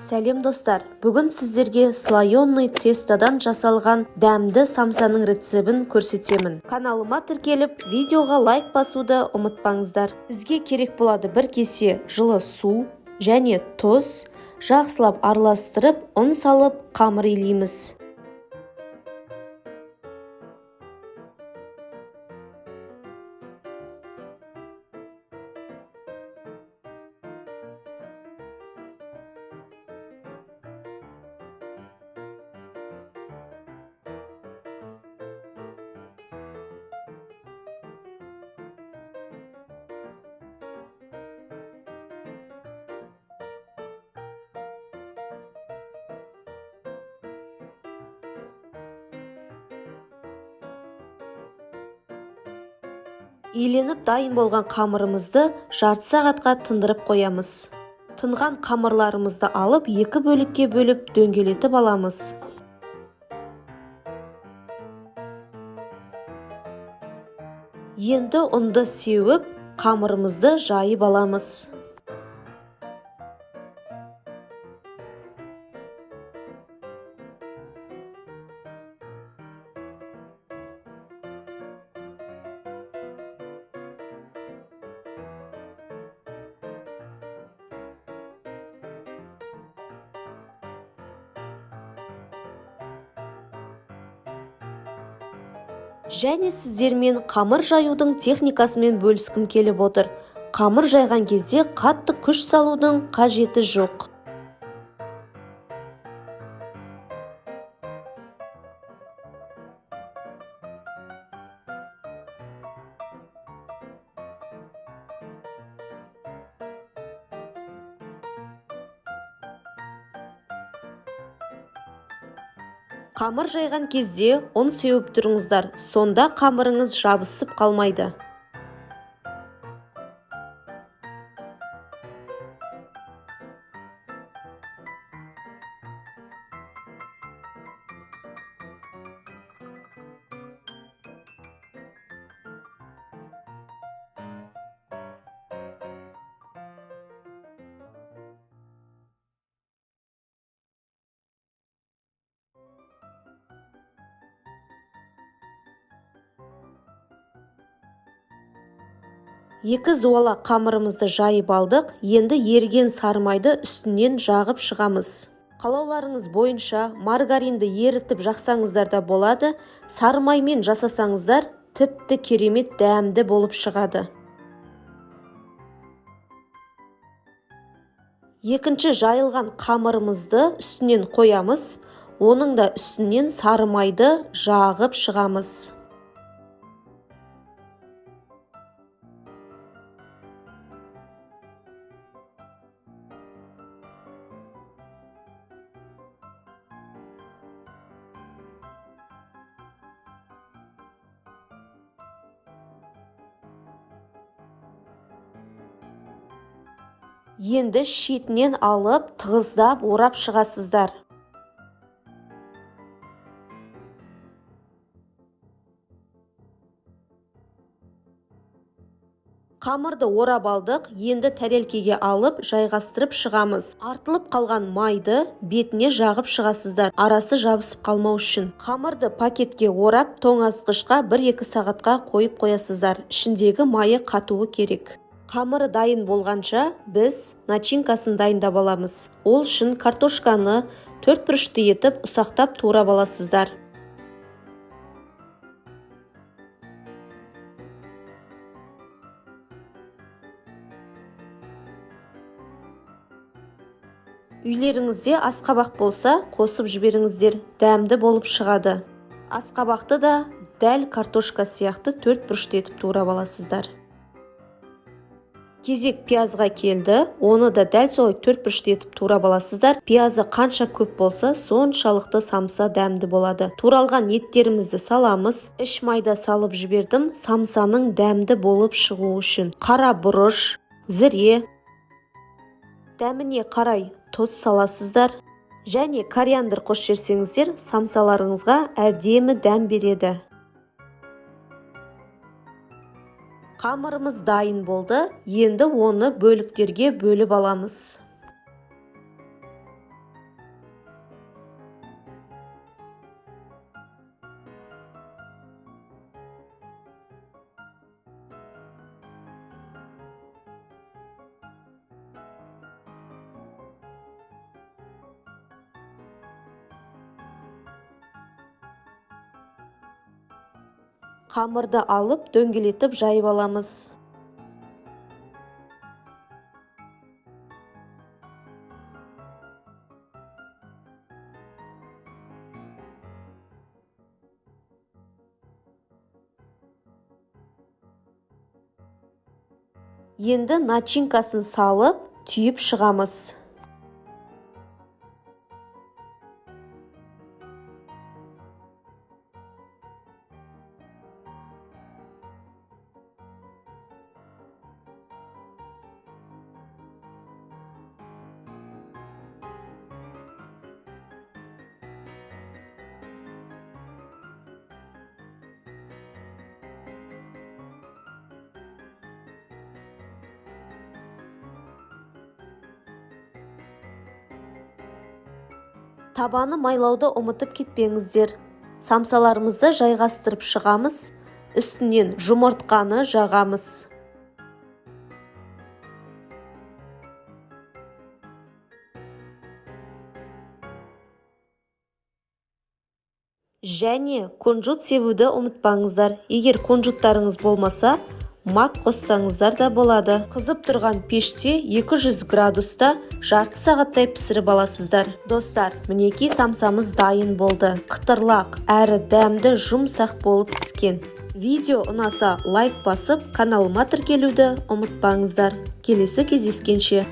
Сәлем, достар! Бүгін сіздерге слоеный тестодан жасалған дәмді самсаның рецебін көрсетемін. Каналыма тіркеліп, видеоға лайк басуды ұмытпаңыздар. Бізге керек болады бір кесе жылы су және тұз. Жақсылап араластырып, ұн салып, қамыр илейміз. Иленіп дайын болған қамырымызды жарты сағатқа тындырып қоямыз. Тынған қамырларымызды алып, екі бөлікке бөліп дөңгелетіп аламыз. Енді ұнды сеуіп, қамырымызды жайып аламыз. Және сіздермен қамыр жаюдың техникасымен бөліскім келіп отыр. Қамыр жайған кезде қатты күш салудың қажеті жоқ. Қамыр жайған кезде ұн сеуіп тұрыңыздар, сонда қамырыңыз жабысып қалмайды. Екі зуала қамырымызды жайып алдық, енді еріген сары майды үстінен жағып шығамыз. Қалауларыңыз бойынша маргаринді ерітіп жақсаңыздар да болады, сары маймен жасасаңыздар тіпті керемет дәмді болып шығады. Екінші жайылған қамырымызды үстінен қоямыз, оның да үстінен сары майды жағып шығамыз. Енді шетінен алып, тығыздап орап шығасыздар. Қамырды орап алдық, енді тәрелкеге алып, жайғастырып шығамыз. Артылып қалған майды бетіне жағып шығасыздар, арасы жабысып қалмау үшін. Қамырды пакетке орап, тоңазытқышқа 1-2 сағатқа қойып қоясыздар. Ішіндегі майы қатуы керек. Қамыры дайын болғанша біз начинкасын дайындап аламыз. Ол үшін картошканы төрт бұрышты етіп ұсақтап турап аласыздар. Үйлеріңізде асқабақ болса, қосып жіберіңіздер, дәмді болып шығады. Асқабақты да дәл картошка сияқты төрт бұрышты етіп турап аласыздар. Кезек пиязға келді, оны да дәл солай төрт бұрышты етіп турап аласыздар. Пиязы қанша көп болса, соншалықты самса дәмді болады. Туралған еттерімізді саламыз. Іш майда салып жібердім, самсаның дәмді болып шығуы үшін. Қара бұрыш, зіре, дәміне қарай тұз саласыздар. Және кориандр қосып жіберсеңіздер, самсаларыңызға әдемі дәм береді. Қамырымыз дайын болды, енді оны бөліктерге бөліп аламыз. Қамырды алып, дөңгелетіп жайып аламыз. Енді начинкасын салып, түйіп шығамыз. Табаны майлауды ұмытып кетпеңіздер. Самсаларымызды жайғастырып шығамыз, үстінен жұмыртқаны жағамыз. Және кунжут себуді ұмытпаңыздар. Егер кунжуттарыңыз болмаса, мак қоссаңыздар да болады. Қызып тұрған пеште 200 градуста жарты сағаттай пісіріп аласыздар. Достар, мінекей, самсамыз дайын болды. Қытырлақ әрі дәмді, жұмсақ болып піскен. Видео ұнаса, лайк басып, каналыма тіркелуді ұмытпаңыздар. Келесі кездескенше!